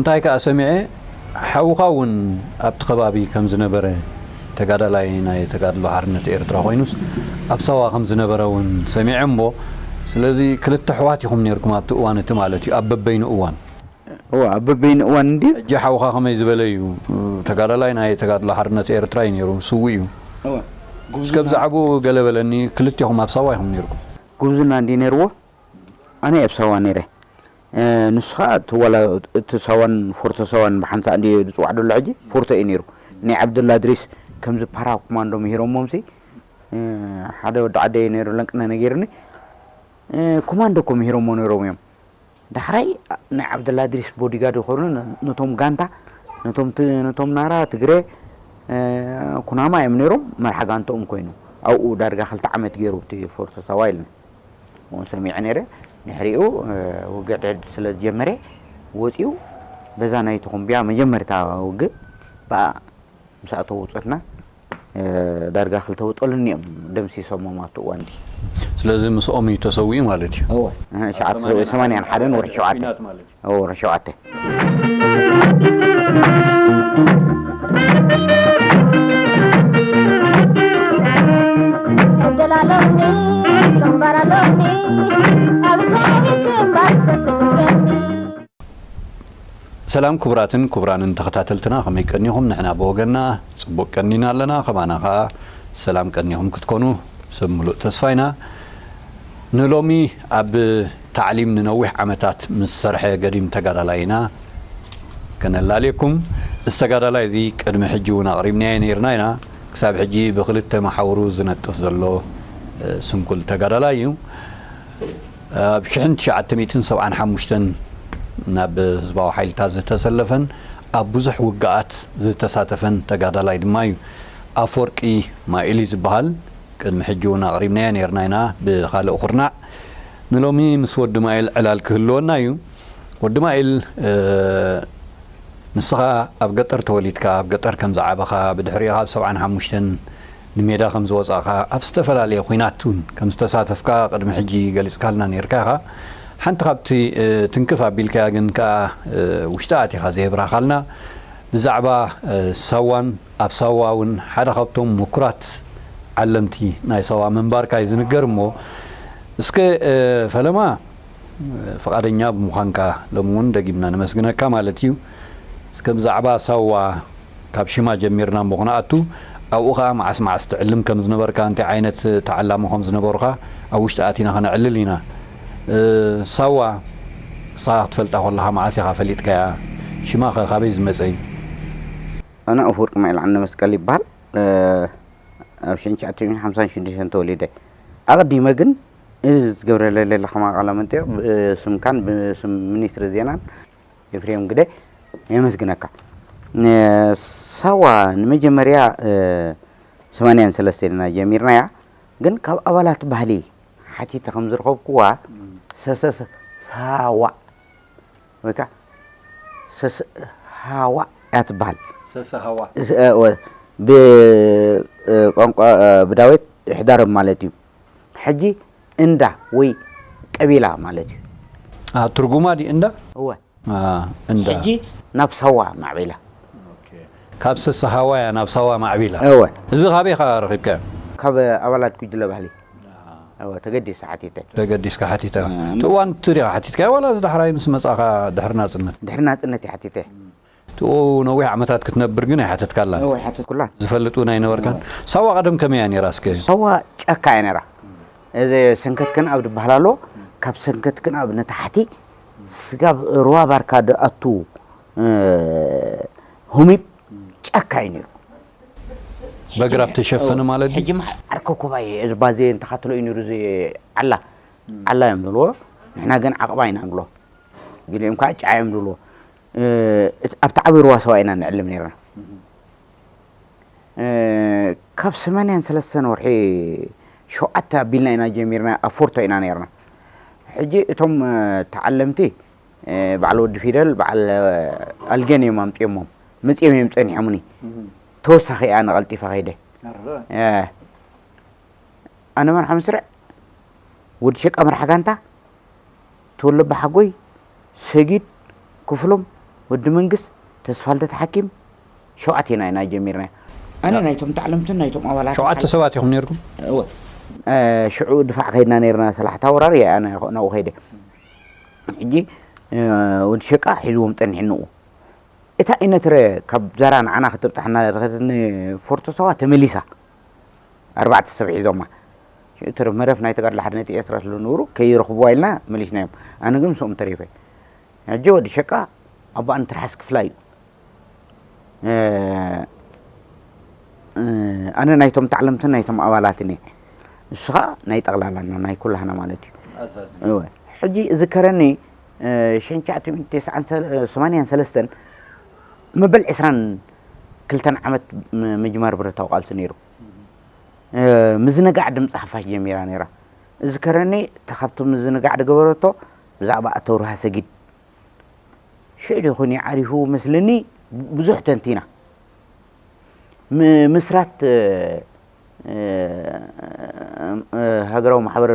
እንታይ ከኣ ሰሚዐ፣ ሓውኻ እውን ኣብቲ ከባቢ ከም ዝነበረ፣ ተጋዳላይ ናይ ተጋድሎ ሓርነት ኤርትራ ኮይኑስ ኣብ ሳዋ ከም ዝነበረ እውን ሰሚዐ እሞ፣ ስለዚ ክልተ ኣሕዋት ኢኹም ነይርኩም ኣብቲ እዋን እቲ ማለት እዩ፣ ኣብ በበይኑ እዋን። እዋ፣ ኣብ በበይኑ እዋን እንድዩ። ሕጂ ሓውኻ ከመይ ዝበለ እዩ? ተጋዳላይ ናይ ተጋድሎ ሓርነት ኤርትራ እዩ ነይሩ፣ ስዉእ እዩ። እዋ፣ እስከ ጉብዝና ብዛዕባኡ ገለ በለኒ። ክልቴኹም ኣብ ሳዋ ኢኹም ነይርኩም። ጉብዝና እንድዩ ነይርዎ። ኣነ ኣብ ሳዋ ነይረ። እ፣ ንሱ ኸኣ እቲ ዋላ እቲ ሳዋን ፎርቶ ሳዋን ብሓንሳእ እንድዩ ዝጽዋዕ ዘሎ ሕጂ፣ ፎርቶ እዩ ነይሩ። ናይ ዓብዱላ እድሪስ ከምዚ ፓራ ኮማንዶ ምሂሮሞምሲ፣ እ፣ ሓደ ወዲ ዓደይ ነይሩ ለንቅነ ነጊሩኒ። እ፣ ኮማንዶ እኮ ምሂሮሞ ነይሮም እዮም። ዳሕራይ ናይ ዓብደላ እድሪስ ቦዲጋርድ ኮይኑ ነ-፣ ነቶም ጋንታ፣ ነቶም ት-፣ ነቶም ናራ፣ ትግረ፣ እ፣ ኩናማ እዮም ነይሮም፣ መርሓ ጋንትኦም ኮይኑ። ኣብኡ ዳርጋ ክልተ ዓመት ገይሩ እቲ ፎርቶ ሳዋ ኢልና። እውን ሰሚዐ ነይረ። ድሕሪኡ፣ እ፣ ውግእ ድሕድ ስለ ዝጀመረ ወፂኡ፣ በዛ ናይ ተኹምብያ መጀመርታ ውግእ ብኣ ምስ ኣተው ውፅእትና፣ እ፣ ዳርጋ ክልተ ውጠሉኒ እዮም ደምሲሶሞም ኣብቲ እዋን። ስለዚ ምስኦም እዩ ተሰዊኡ ማለት እዩ። እወ። እህ፣ ሸዓተ ሰማንያን ሓደን ወርሒ ሸውዓተ። ኩናት ማለት እዩ። እወ፣ ወርሒ ሸውዓተ። ዕድል ኣሎኒ፣ ግንባር ኣሎኒ፣ ኣብ ትሕቲ ግንባር ሰስንገኒ። ሰላም ክቡራትን ክቡራንን ተኸታተልትና፣ ከመይ ቀኒኹም? ንሕና ብወገንና ጽቡቕ ቀኒና ኣለና። ከማና ኸኣ ሰላም ቀኒኹም ክትኮኑ ሰብ ምሉእ ተስፋ ኢና። ንሎሚ ኣብ ታዕሊም ንነዊሕ ዓመታት ምስ ሰርሐ ገዲም ተጋዳላይ ኢና ከነላልየኩም። እዚ ተጋዳላይ እዚ ቅድሚ ሕጂ እውን ኣቕሪብናዮ ነይርና ኢና። ክሳብ ሕጂ ብኽልተ መሓውሩ ዝነጥፍ ዘሎ፣ እ፣ ስንኩል ተጋዳላይ እዩ። ኣብ ሽሕን ትሽዓተ ሚእትን ሰብዓን ሓሙሽተን ናብ ህዝባዊ ሓይልታት ዝተሰለፈን ኣብ ብዙሕ ውግኣት ዝተሳተፈን ተጋዳላይ ድማ እዩ። ኣፈወርቂ ማኢሊ ዝበሃል፣ ቅድሚ ሕጂ እውን ኣቕሪብናዮ ነይርና ኢና ብኻልእ ኩርናዕ። ንሎሚ ምስ ወዲ ማኢል ዕላል ክህልወና እዩ። ወዲ ማኢል፣ እ፣ ንስኻ ኣብ ገጠር ተወሊድካ፣ ኣብ ገጠር ከም ዝዓበኻ፣ ብድሕሪኡ ካብ ሰብዓን ሓሙሽተን ንሜዳ ከም ዝወጻእካ፣ ኣብ ዝተፈላለየ ኲናት እውን ከም ዝተሳተፍካ ቅድሚ ሕጂ ገሊጽካልና ነይርካ ኢኻ። ሓንቲ ካብቲ፣ እ፣ ትንክፍ ኣቢልካያ ግን ከኣ፣ እ፣ ውሽጢ ኣቲኻ ዘየብራኻልና፣ ብዛዕባ፣ እ፣ ሳዋን ኣብ ሳዋ እውን ሓደ ካብቶም ምኩራት ዓለምቲ ናይ ሳዋ ምንባርካ እዩ ዝንገር እሞ፣ እስከ፣ እ፣ ፈለማ ፍቓደኛ ብምዃንካ ሎሚ እውን ደጊምና ነመስግነካ ማለት እዩ። እስከ ብዛዕባ ሳዋ ካብ ሽማ ጀሚርና እሞ ክነኣቱ፣ ኣብኡ ኸኣ መዓስ መዓስ ትዕልም ከም ዝነበርካ፣ እንታይ ዓይነት ተዓላሞ ከም ዝነበሩኻ ኣብ ውሽጢ ኣቲና ኸነዕልል ኢና። እ፣ ሳዋ ንስኻ ክትፈልጣ ከለኻ መዓስ ኢኻ ፈሊጥካያ? ሽማ ኸ ካበይ ዝመጸ እዩ? ኣነ ኣፈወርቂ ማይልዓነ መስቀል ይበሃል። እ፣ ኣብ ሽሕን ትሽዓተ ሚእትን ሓምሳን ሽዱሽተን ተወሊደ። ኣቐዲመ ግን እዚ ትገብረለይ ዘለኻ ቃለ መጠይቕ ብስምካን ብስም ሚኒስትሪ ዜናን ኤፍሬም ግደ የመስግነካ። እ፣ ሳዋ ንመጀመርያ፣ እ፣ ሰማንያን ሰለስተ ኢልና ጀሚርናያ፣ ግን ካብ ኣባላት ባህሊ ሓቲተ ከም ዝረኸብኩዋ፣ እም። ሰሰ-፣ ሳዋ ወይ ከዓ ሰሰ-፣ ሃዋ እያ ትበሃል። ሰሰሃዋ። እስ-፣ እ፣ ወ-፣ ብ-፣ እ፣ ቋንቋ፣ እ፣ ብዳዌት ይሕዳረብ ማለት እዩ። ሕጂ እንዳ ወይ ቀቢላ ማለት እዩ። አ፣ ትርጉማ ድዩ እንዳ? እወ። አ፣ እንዳ። ሕጂ ናብ ሳዋ ማዕቢላ። ኦኬ። ካብ ሰሰሃዋ እያ ናብ ሳዋ ማዕቢላ። እወ። እዚ ካበይ ኢኻ ረኺብካዮ? ካብ ኣባላት ጉጅለ ባህሊ። አ። እወ፣ ተገዲሰ ሓቲተ። ተገዲስካ ሓቲተ። እ፣ እቲ እዋን እቲ ዲኻ ሓቲትካዮ ዋላ እዚ ዳሕራይ ምስ መጻእኻ ድሕሪ ናጽነት? ድሕሪ ናጽነት እየ ሓቲተ። እቲኡ ነዊሕ ዓመታት ክትነብር ግን ኣይሓተትካላን? እወ፣ ኣይሓተትኩላን። ዝፈልጥ እውን ኣይነበርካን? እወ። ሳዋ ቀደም ከመይ እያ ነይራ እስከ? ሳዋ ጫካ እያ ነይራ። እዚ ሰንከትከን ኣብ ዝበሃል ኣሎ፣ ካብ ሰንከትከን ኣብ ንታሕቲ ስጋብ ሩባ ባርካ ድኣቱ፣ እ፣ ሁሚብ ጫካ እዩ ነይሩ። በግራብ ተሸፈነ ማለት ድዩ? ሕጂ መሓ-፣ ዓርከ ኮባይ እዚ ባዜ እንተኻትሎ እዩ ነይሩ፣ እዚ ዓላ። እም። ዓላ እዮም ዝብልዎ። ንሕና ግን ዓቕባ ኢና ንብሎ። ገሊኦም ከዓ ጫ እዮም ዝብልዎ። እ፣ እት-፣ ኣብቲ ዓብዪ ሩባ ሰዋ ኢና ንዕልም ነይርና። እም። እ፣ ካብ ሰማንያን ሰለስተን ወርሒ ሸውዓተ ኣቢልና ኢና ጀሚርና፣ ኣብ ፎርቶ ኢና ነይርና። ሕጂ እቶም፣ እ፣ ተዓለምቲ፣ እ፣ በዓል ወዲ ፊደል፣ በዓል፣ እ፣ ኣልገን እዮም ኣምፅኦሞም። መፅኦም እዮም ፀኒሖምኒ። እም። ተወሳኺ እያ ኣነ ቀልጢፈ ከይደ። ኣረ። እ፣ ኣነ መርሓ መስርዕ፣ ወዲ ሸቃ መርሓ ጋንታ፣ ተወለባ ሓጎይ፣ ሰጊድ ክፍሎም፣ ወዲ መንግስት፣ ተስፋልደት ሓኪም፣ ሸውዓቴና ኢና ጀሚርና። ኣነ ናይቶም ተዓለምትን ናይቶም ኣባላት ሸውዓተ ሰባት ኢኹም ነርኩም? እወ። ሽዑ ድፋዕ ከይድና ነርና ሰላሕታ ወራር እየ ኣነ ናብኡ ከይደ። ሕጂ ወዲ ሸቃ ሒዝዎም ጸኒሕንኡ። እታ ኢነትረ ካብ ዛራ ንዓና ክትብጣሕና ዝኸደኒ ፎርቶ ሰዋ ተመሊሳ ኣርባዕተ ሰብ ሒዞማ። ሽዑ ተረፍ መረፍ ናይ ተጋድሎ ሓድነት ኤርትራ ስለ ዝነበሩ ከይረኽብዋ ኢልና መሊስናዮም። ኣነ ግን ምስኦም ተሪፈ። ሕጂ ወዲ ሸቃ ኣቦኣን ትርሓስ ክፍላ እዩ። ኣነ ናይቶም ተዓለምትን ናይቶም ኣባላትን እየ። ንሱ ኸዓ ናይ ጠቕላላና ናይ ኩላህና ማለት እዩ። እወ። ሕጂ እዝከረኒ ሽሕን ትሽዓተ ሚእትን ተስዓን ሰማንያን ሰለስተን መበል ዕስራን ክልተን ዓመት ምጅማር ብረታዊ ቃልሲ ነይሩ። ምዝንጋዕ ድምፂ ሓፋሽ ጀሚራ ነይራ። እዝከረኒ እታ ካብቲ ምዝንጋዕ ዝገበረቶ ብዛዕባ ኣተውርሃ ሰጊድ ሽዑ ዶ ይኾን ዓሪፉ መስለኒ ብዙሕ ተንቲና። ምስራት ሃገራዊ ማሕበር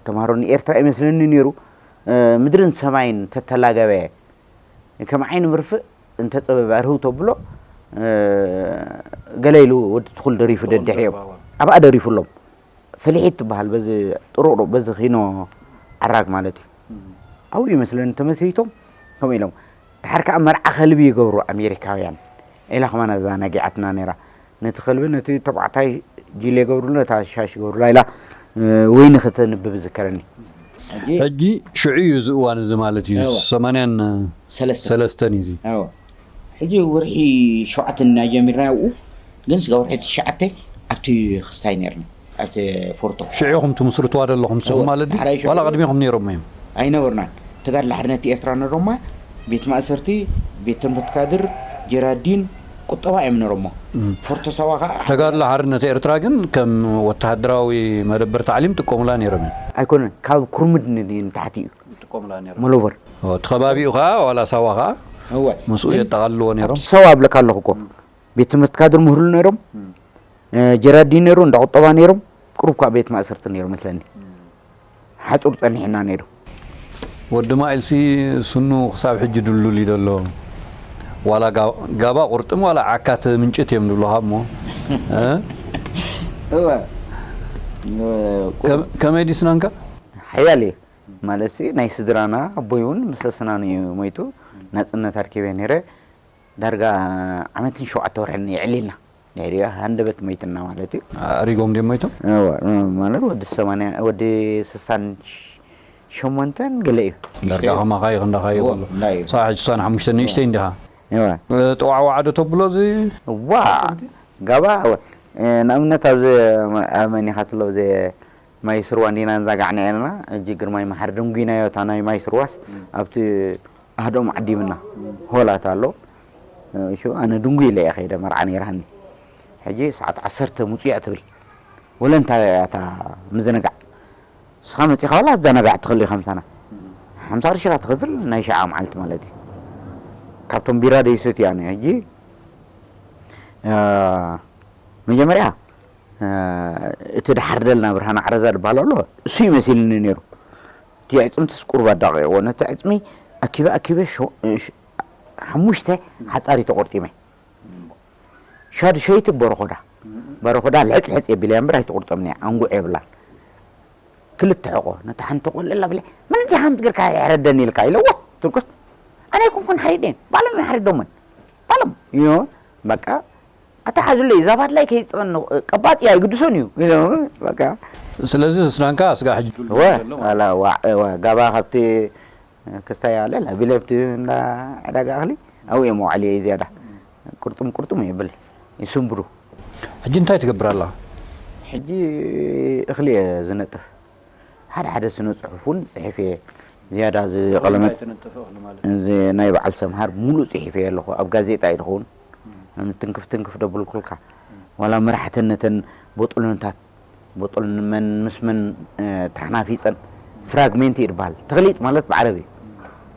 ተምሃሮ ንኤርትራ ይመስለኒ ነይሩ። ምድርን ሰማይን ተተላገበ ከም ዓይኒ ምርፍእ እንተጸበበ ኣርህው ተብሎ ገለ ኢሉ ወዲ ትኹል ደሪፉ ደድሕሪኦም ኣብኣ ደሪፉሎም። ፍልሒት ትበሃል በዚ ጥሩቕሩቕ በዚ ኪኖ ዓራግ ማለት እዩ። ኣብኡ ይመስለኒ ተመስሪቶም ከምኡ ኢሎም። ድሓር ከዓ መርዓ ከልቢ ይገብሩ ኣሜሪካውያን ኢላ ከማና እዛ ነጊዓትና ነይራ። ነቲ ከልቢ ነቲ ተባዕታይ ጅል የገብርሉ ነታ ሻሽ ይገብርላ ኢላ ወይኒ ከተንብብ ዝከረኒ። ሕጂ ሽዑ እዩ እዚ እዋን እዚ ማለት እዩ። ሰማንያን ሰለስተን እዩ እዚ። ሕጂ ወርሒ ሸውዓተ ኢና ጀሚርና ኣብኡ ግን ስጋ ወርሒ ትሽዓተ ኣብቲ ክስታይ ነርና ኣብቲ ፎርቶ። ሽዑ ኢኹም ትምስርትዋ ዘለኹም ንስኹም ማለት ድዩ? ዋላ ቅድሚኹም ነይሮም እዮም? ኣይነበርናን። ተጋድሎ ሓርነት ኤርትራ ነሮማ ቤት ማእሰርቲ፣ ቤት ትምህርቲ ካድር፣ ጀራዲን፣ ቁጠባ እዮም ነሮሞ። ፎርቶ ሳዋ ከዓ ተጋድሎ ሓርነት ኤርትራ ግን ከም ወተሃደራዊ መደበር ታዕሊም ጥቀሙላ ነይሮም እዮም። ኣይኮነን፣ ካብ ኩርምድ ንታሕቲ እዩ። ጥቀሙላ ነይሮም። መሎበር እቲ ከባቢኡ ከዓ ዋላ ሳዋ ከዓ እወ ምስኡ የጠቓልልዎ ነይሮም። ሰው ኣብለካ ኣለኹ እኮ ቤት ትምህርቲ ካድር ምህሉ ነይሮም። ጀራዲን ነይሩ፣ እንዳ ቁጠባ ነይሮም። ቁሩብ ከዓ ቤት ማእሰርቲ ነይሩ መስለኒ። ሓፁር ፀኒሕና ነይሩ። ወዲ ማኢልሲ ስኑ ክሳብ ሕጂ ድልዱል እዩ ዘሎ። ዋላ ጋ- ጋባ ቁርጥም ዋላ ዓካት ምንጭት እዮም ዝብሉኻ እሞ እ? እወ ከ- ከመይ ድዩ ስናንካ? ሓያል እዩ ማለት ሲ ናይ ስድራና ኣቦይ እውን ምስ ስናን እዩ ሞይቱ። ናፅነት ኣርኪበ ነይረ። ዳርጋ ዓመትን ሸውዓተ ወርሕን የዕሊልና። ድሕሪኡ ሃንደበት ሞይትና ማለት እዩ። ኣሪጎም ድዮም ሞይቶም? እወ፣ ማለት ወዲ ሰማንያ ወዲ ስሳን ሸሞንተን ገለ እዩ። ዳርጋ ከማኻ እዩ ክንዳኻ እዩ እወ፣ ከሎ እንታይ እዩ? ሳዕ ሕጂ ስሳን ሓሙሽተ ንእሽተይ እንዲኻ። እወ። ጠዋዕዋዕ ዶ ተብሎ እዚ? ዋ ጋባ እወ። ንኣብነት ኣብዚ ኣብ መኒኻ ትሎ እዚ ማይ ስርዋ እንዲና እንዛጋዕና ኢና። እጂ ግርማይ መሓሪ ደንጉይናዮ እታ ናይ ማይ ስርዋስ ኣብቲ ኣህዶም ዓዲምና ሆላት ኣሎ። እሺ ኣነ ድንጉ ኢለ እየ ከይደ መርዓ ነይራኒ። ሕጂ ሰዓት ዓሰርተ ምጹ እያ ትብል። ወለ እንታይ እያ እታ ምዝንጋዕ? ንስኻ መጺኻ ዋላ ትዘናጋዕ ትኽእል ኢኻ ምሳና። ሓምሳ ቅርሺ ኢኻ ትኸፍል ናይ ሽዓ መዓልቲ ማለት እዩ። ካብቶም ቢራ ደይሰትዩ ኣነ ሕጂ መጀመርያ እቲ ድሓር ደልና ብርሃን ዓረዛ ዝበሃል ኣሎ እሱ ይመሲልኒ ነይሩ። እቲ ኣዕፅምትስ ቁሩብ ኣዳቂቕዎ። ነቲ ኣዕፅሚ ኣኪበ ኣኪበ ሓሙሽተ ሓፃሪ ተቆርጢመ። ሻድሸይቲ በረኾዳ በረኾዳ ልሕፅ ልሕፅ የቢላ እምበር ኣይትቁርጠምኒ እያ። ኣንጉዕ የብላን። ክልተ ሕቆ ነታ ሓንቲ ቆልዕ ኣላ ብለ መን እቲ ሓንቲ ገርካ የሕረደኒ ኢልካ ኢለ ወት ትርኩስ ኣነ ኣይኮንኩን ሓሪደን ባሎም እዮም ሓሪዶመን ባሎም እዩ በቃ ኣታ ሓዙለይ እዛ ባድላይ ከይጥቐኒ ቀባጽ እያ ኣይግድሶን እዩ በቃ ስለዚ ስናንካ ስጋ ሕጂ ወ ኣላ ዋ ዋ ጋባ ካብቲ ክስታይ ኣለ ላቢለ ኣብቲ እንዳ ዕዳጋ እኽሊ ኣብኡ እዮም መዋዕሊ እየ ዝያዳ ቁርጥም ቁርጥም የብል ይስንብሩ ሕጂ እንታይ ትገብር ኣላ ሕጂ እኽሊ እየ ዝነጥፍ ሓደ ሓደ ስነ ጽሑፍ እውን ጽሒፍ እየ ዝያዳ ዝቐለመት ትንጥፍ እኽሊ ማለት እዚ ናይ በዓል ሰምሃር ሙሉእ ጽሒፍ እየ ኣለኹ ኣብ ጋዜጣ እዩ ዝኸውን ትንክፍ ትንክፍ ደብልኩልካ ዋላ መራሕተን ነተን ቦጦሎንታት ቦጦሎን መን ምስ መን ተሓናፊፀን ፍራግሜንት እዩ ዝበሃል ተኽሊጥ ማለት ብዓረብ እዩ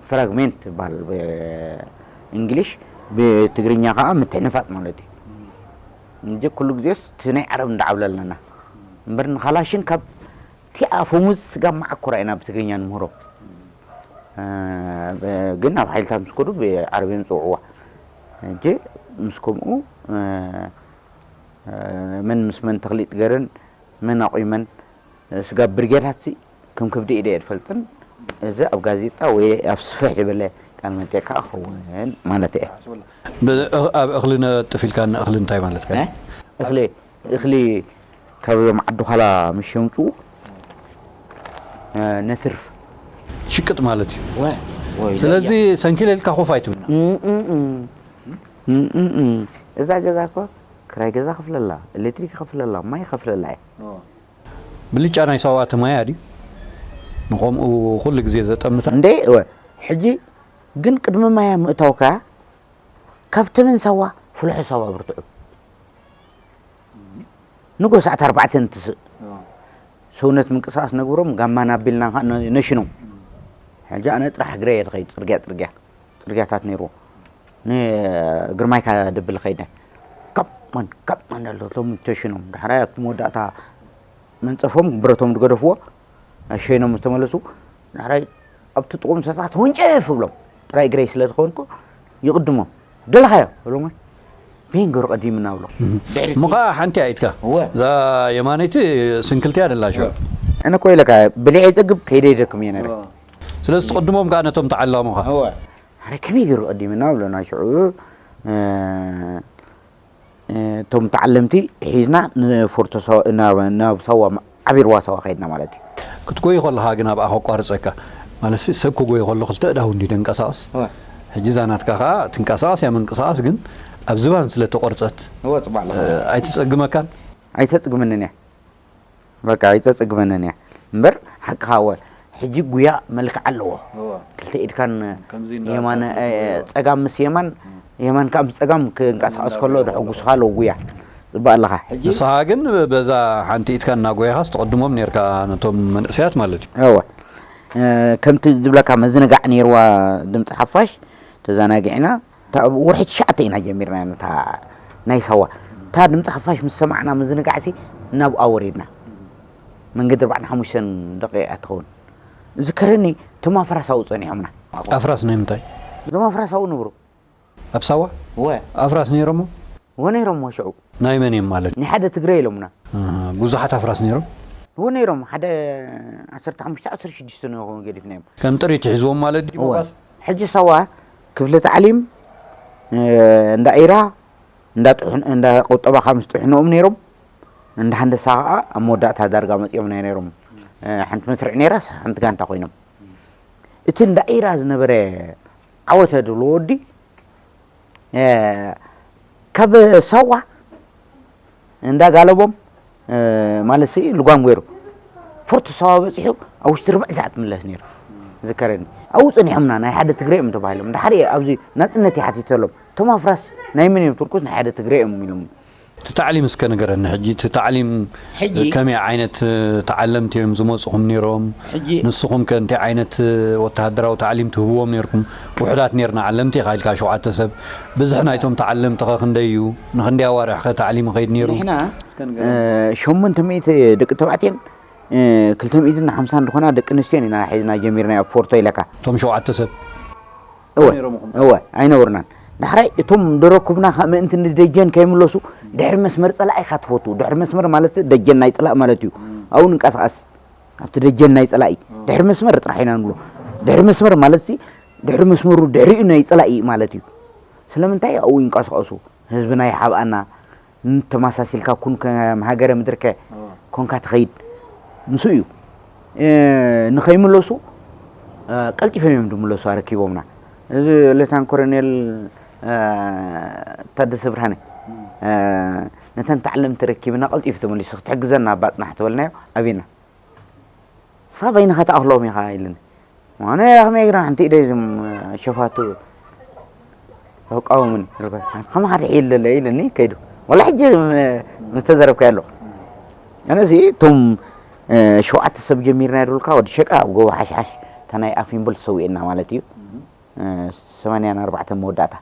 ፍራግሜንት ይበሃል ብእንግሊሽ ብትግርኛ ከዓ ምትሕንፋጥ ማለት እዩ እንጂ ኩሉ ግዜስ እቲ ናይ ዓረብ እንዳዓብለልናና እምበር ንኻላሽን ካብ ቲኣ ፈሙዝ ስጋብ መዓኮራ ኢና ብትግርኛ ንምህሮ ግን ኣብ ሓይልታት ምስ ከዱ ብዓረብ እዮም ዝፅውዕዋ። ሕጂ ምስ ከምኡ መን ምስ መን ተኽሊጥ ገረን መን ኣቑመን ስጋብ ብርጌዳት ሲ ከም ከብዲ ኢደ እየ ዝፈልጥን። እዚ ኣብ ጋዜጣ ወይ ኣብ ስፍሕ ዝበለ ቃል መጠየቅ ከዓ ክኸውን ማለት እየ። ኣብ እኽሊ ነጥፍ ኢልካ ንእኽሊ እንታይ ማለት ከ? እኽሊ እኽሊ ካብ ዞም ዓዲ ዃላ ምሽ የምፅኡ ነትርፍ ሽቅጥ ማለት እዩ። ስለዚ ሰንኪል ኢልካ ኮፍ ኣይትብል። እዛ ገዛ እኮ ክራይ ገዛ ከፍለላ፣ ኤሌክትሪክ ከፍለላ፣ ማይ ከፍለላ እየ። ብልጫ ናይ ሳዋ እቲ ማያ ድዩ ንኸምኡ ኩሉ ግዜ ዘጠምታ? እንዴ እወ። ሕጂ ግን ቅድሚ ማያ ምእታውካ ካብ ተመን ሳዋ ፍልሖ ሳዋ ብርትዑ ንጎ ሰዓት ኣርባዕተ እንትስእ ሰውነት ምንቅስቃስ ነግብሮም ጋማን ኣቢልና ከዓ ነሽኖም። ሕጂ ኣነ ጥራሕ እግረ እየ ዝኸይድ ፅርግያ ፅርግያ ፅርግያታት ነይርዎ ንግርማይካ ደብል ኸይደ ካብ ማን ካብ ማን ኣሎ ቶም ተሽኖም ዳሕራይ ኣብቲ መወዳእታ መንፀፎም ብረቶም ዝገደፍዎ ኣሸይኖም ዝተመለሱ ዳሕራይ ኣብቲ ጥቁም ሰታት ወንጨፍ እብሎም ጥራይ ግረይ ስለ ዝኾንኩ ይቕድሞም ደለኻዮ ብሎማ ቤንገሩ ቀዲምና ብሎ እሞ ከዓ ሓንቲ ኣኢትካ እዛ የማነይቲ ስንክልቲ ኣደላ ሽዑ እነ ኮ ኢለካ ብሊዐ ይጠግብ ከይደ ይደክም እየ ነረ ስለዚ ትቕድሞም ከዓ ነቶም ተዓላሙኻ ኣረ ከመይ ገይሩ ቀዲምና ብሎና ሽዑ እቶም ተዓለምቲ ሒዝና ንፎርቶ ናብ ሳዋ ዓቢርዋ ሳዋ ከይድና ማለት እዩ። ክትጎይ ከለኻ ግን ኣብኣ ከቋርፀካ ማለት ሰብ ክጎይ ከሎ ክልተ እዳው እንዲ ደንቀሳቀስ ሕጂ ዛናትካ ከዓ ትንቀሳቀስ እያ ምንቅሳቀስ ግን ኣብ ዝባን ስለ ተቆርፀት ኣይትፀግመካን? ኣይተፅግመንን እያ በቃ ኣይተፅግመንን እያ እምበር ሓቅኻ ወ ሕጂ ጉያ መልክዕ ኣለዎ ክልተ ኢድካን የማን ጸጋም ምስ የማን የማን ከዓ ምስ ጸጋም ክንቀሳቀስ ከሎ ደሐጉስኻ ኣለዎ ጉያ ጽባእ ኣለኻ ንስኻ ግን በዛ ሓንቲ ኢድካ እናጎየኻስ ትቕድሞም ነርካ ነቶም መንእሰያት ማለት እዩ እወ ከምቲ ዝብለካ መዝንጋዕ ነይርዋ ድምፂ ሓፋሽ ተዘናጊዕና ወርሒ ትሽዓተ ኢና ጀሚርና ነታ ናይ ሳዋ እታ ድምፂ ሓፋሽ ምስ ሰማዕና ምዝንጋዕሲ እናብኣ ወሪድና መንገዲ ኣርባዕን ሓሙሽተን ደቂቃ ትኸውን ዝከረኒ እቶም ኣፍራስ ኣብኡ ፀኒሖምና ኣፍራስ ናይ ምንታይ እዞም ኣፍራስ ኣብኡ ንብሩ ኣብ ሳዋ ወ ኣፍራስ ነይሮሞ ወ ነይሮሞ ሽዑ ናይ መን እዮም ማለት ናይ ሓደ ትግረ ኢሎምና ብዙሓት ኣፍራስ ነይሮም ወ ነይሮም ሓደ ዓሰርተ ሓሙሽተ ዓሰርተ ሽዱሽተ ንኾኑ ገዲፍናዮም ከም ጥሪት ይሕዝዎም ማለት ድዩ ሕጂ ሳዋ ክፍሊ ታዕሊም እንዳ ኢራ እንዳ ቁጠባ ካብ ምስ ጥሕንኦም ነይሮም እንዳ ሃንደሳ ከዓ ኣብ መወዳእታ ዳርጋ መፂኦም ናይ ነይሮም ሓንቲ መስርዕ ነይራስ ሓንቲ ጋንታ ኮይኖም እቲ እንዳ ኢራ ዝነበረ ዓወተ ድብሎ ወዲ ካብ ሳዋ እንዳ ጋለቦም ማለት ሲ ልጓም ገይሩ ፎርት ሳዋ በፂሑ ኣብ ውሽጢ ርብዕ ሰዓት ምለስ ነይሩ ዝከረኒ ኣብኡ ፀኒሖምና ናይ ሓደ ትግረ እዮም ተባሂሎም እንዳ ሓደ ኣብዚ ናፅነት ይሓቲተሎም እቶም ኣፍራስ ናይ መን እዮም ትርኩስ ናይ ሓደ ትግረ እዮም ኢሎም እቲ ታዕሊም እስከ ንገረኒ ሕጂ እቲ ታዕሊም ከመይ ዓይነት ተዓለምቲ እዮም ዝመፁኹም ነይሮም ንስኹም ከ እንታይ ዓይነት ወተሃደራዊ ታዕሊም ትህብዎም ነይርኩም ውሕዳት ነይርና ዓለምቲ ኢኻ ኢልካ ሸውዓተ ሰብ ብዝሒ ናይቶም ተዓለምቲ ኸ ክንደይ እዩ ንክንደይ ኣዋርሕ ኸ ታዕሊም ይኸይድ ነይሩ ንሕና ሸሞንተ ሚእቲ ደቂ ተባዕትዮን ክልተ ሚእትን ሓምሳን ዝኾና ደቂ ኣንስትዮን ኢና ሒዝና ጀሚርና ኣብ ፎርቶ ኢለካ እቶም ሸውዓተ ሰብ እወ እወ ኣይነበርናን ዳሕራይ እቶም ደረኩብና ምእንቲ ንደጀን ከይምለሱ ድሕሪ መስመር ፀላኢ ኢኻ ትፈቱ ድሕሪ መስመር ማለት ደጀን ናይ ፅላእ ማለት እዩ ኣብኡ ንንቀሳቐስ ኣብቲ ደጀን ናይ ፀላኢ ድሕሪ መስመር ጥራሕ ኢና ንብሎ ድሕሪ መስመር ማለት ድሕሪ መስመሩ ድሕሪኡ ናይ ፀላኢ ማለት እዩ ስለምንታይ ኣብኡ ይንቀሳቐሱ ህዝብና ይሓብኣና ተመሳሲልካ ኩን ከም ሃገረ ምድርከ ኮንካ ትኸይድ ምስ እዩ ንኸይምለሱ ቀልጢፎም እዮም ዝምለሱ ኣረኪቦምና እዚ ሌታን ኮረኔል ታደሰ ብርሃነ ነተን ተዓለምቲ ረኪብና ቀልጢፉ ተመሊሱ ክትሕግዘና ኣባ ፅናሕ ተበልናዮ ኣቤና ንስኻ በይንኻ ትኣኽሎም ኢኻ ኢልኒ ኣነ ከመይ ግና ሓንቲ ኢደይ ዝም ሸፋቱ ተቃወሙኒ ከማኻ ድሕይ ለለ ኢልኒ ከይዱ ወላ ሕጂ ምስተዘረብካዮ ኣሎ ኣነዚ እቶም ሸውዓተ ሰብ ጀሚርና ይደልካ ወዲ ሸቃ ኣብ ጎቦ ሓሽሓሽ እታ ናይ ኣፊምብል ተሰዊኤና ማለት እዩ ሰማንያን ኣርባዕተን መወዳእታ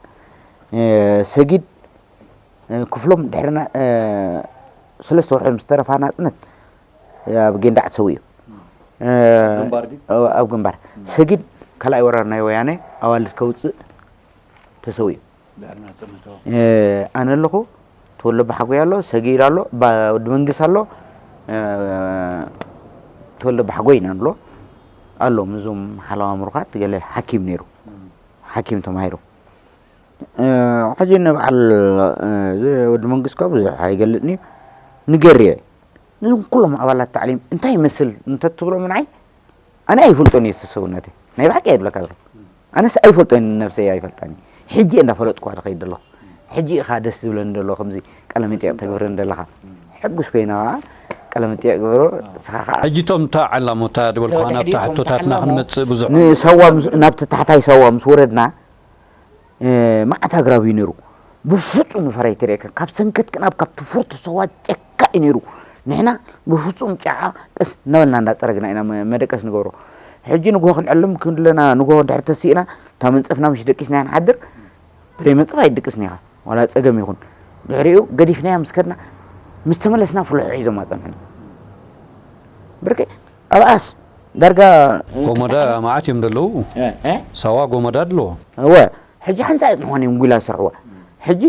ሰጊድ ክፍሎም ድሕርና ሰለስተ ወርሒ ምስ ተረፋ ናፅነት ኣብ ጌንዳዕ ተሰዊኡ ኣብ ግንባር ሰጊድ ካልኣይ ወራር ናይ ወያነ ኣዋልድ ከውፅእ ተሰዊኡ። ኣነ ኣለኹ፣ ተወልደ ኣባሓጎይ ኣሎ፣ ሰጊድ ኣሎ፣ ወዲ መንግስ ኣሎ፣ ተወልደ ኣባሓጎይ ኢና ንብሎ ኣሎ። ምዞም ሓለዋ ምሩኻት ገለ ሓኪም ነይሩ፣ ሓኪም ተማሂሩ። ሕጂ ንበዓል ወዲ መንግስ ካብ ብዙሕ ኣይገልጥን እዩ፣ ንገርየ። ነዞም ኩሎም ኣባላት ታዕሊም እንታይ ይመስል እንተትብሎ ምንዓይ ኣነ ኣይፈልጦን እየ ሰውነተይ። ናይ ብሓቂ እየ ዝብለካ ዘለኹ። ኣነስ ኣይፈልጦን፣ ነብሰይ ኣይፈልጣን። ሕጂ እየ እንዳፈለጥኩዋ ዝኸይድ ዘለኹ። ሕጂ ኢኻ ደስ ዝብለኒ ዘሎ ከምዚ ቃለ መጠየቕ ተግብረኒ ዘለኻ። ሕጉስ ኮይነ ኸዓ ቃለ መጠየቕ ግበሮ። ንስኻ ኸዓ ሕጂ እቶም እታ ዓላሞታ ዝበልኩኻ ናብታ ሕቶታትና ክንመጽእ ብዙሕ ንሳዋ ምስ ናብቲ ታሕታይ ሳዋ ምስ ወረድና መዓት ኣግራብ እዩ ነይሩ። ብፍጹም ንፈራይ ተርእየካ ካብ ሰንከት ቅናብ ካብ ትፉር ትሰዋ ጨካ እዩ ነይሩ። ንሕና ብፍጹም ጫዓ ቀስ እናበልና እንዳፀረግና ኢና መደቀስ ንገብሮ። ሕጂ ንግሆ ክንዕልም ክንለና ንግሆ ድሕሪ ተሲእና እታ መንፀፍና ምሽ ደቂስና ንሓድር። ብደይ መንፀፍ ኣይድቅስን ኢኻ ዋላ ፀገም ይኹን። ድሕሪኡ ገዲፍናያ ምስ ከድና ምስ ተመለስና ፍልሖ ሒዞም ኣፀንሑና። ብርቂ ኣብኣስ ዳርጋ ጎመዳ መዓት እዮም ዘለዉ። ሳዋ ጎመዳ ኣለዎ። እወ ሕጂ ሓንቲ ኣይጥንሖን እዮም ጉላ ዝሰርሕዋ። ሕጂ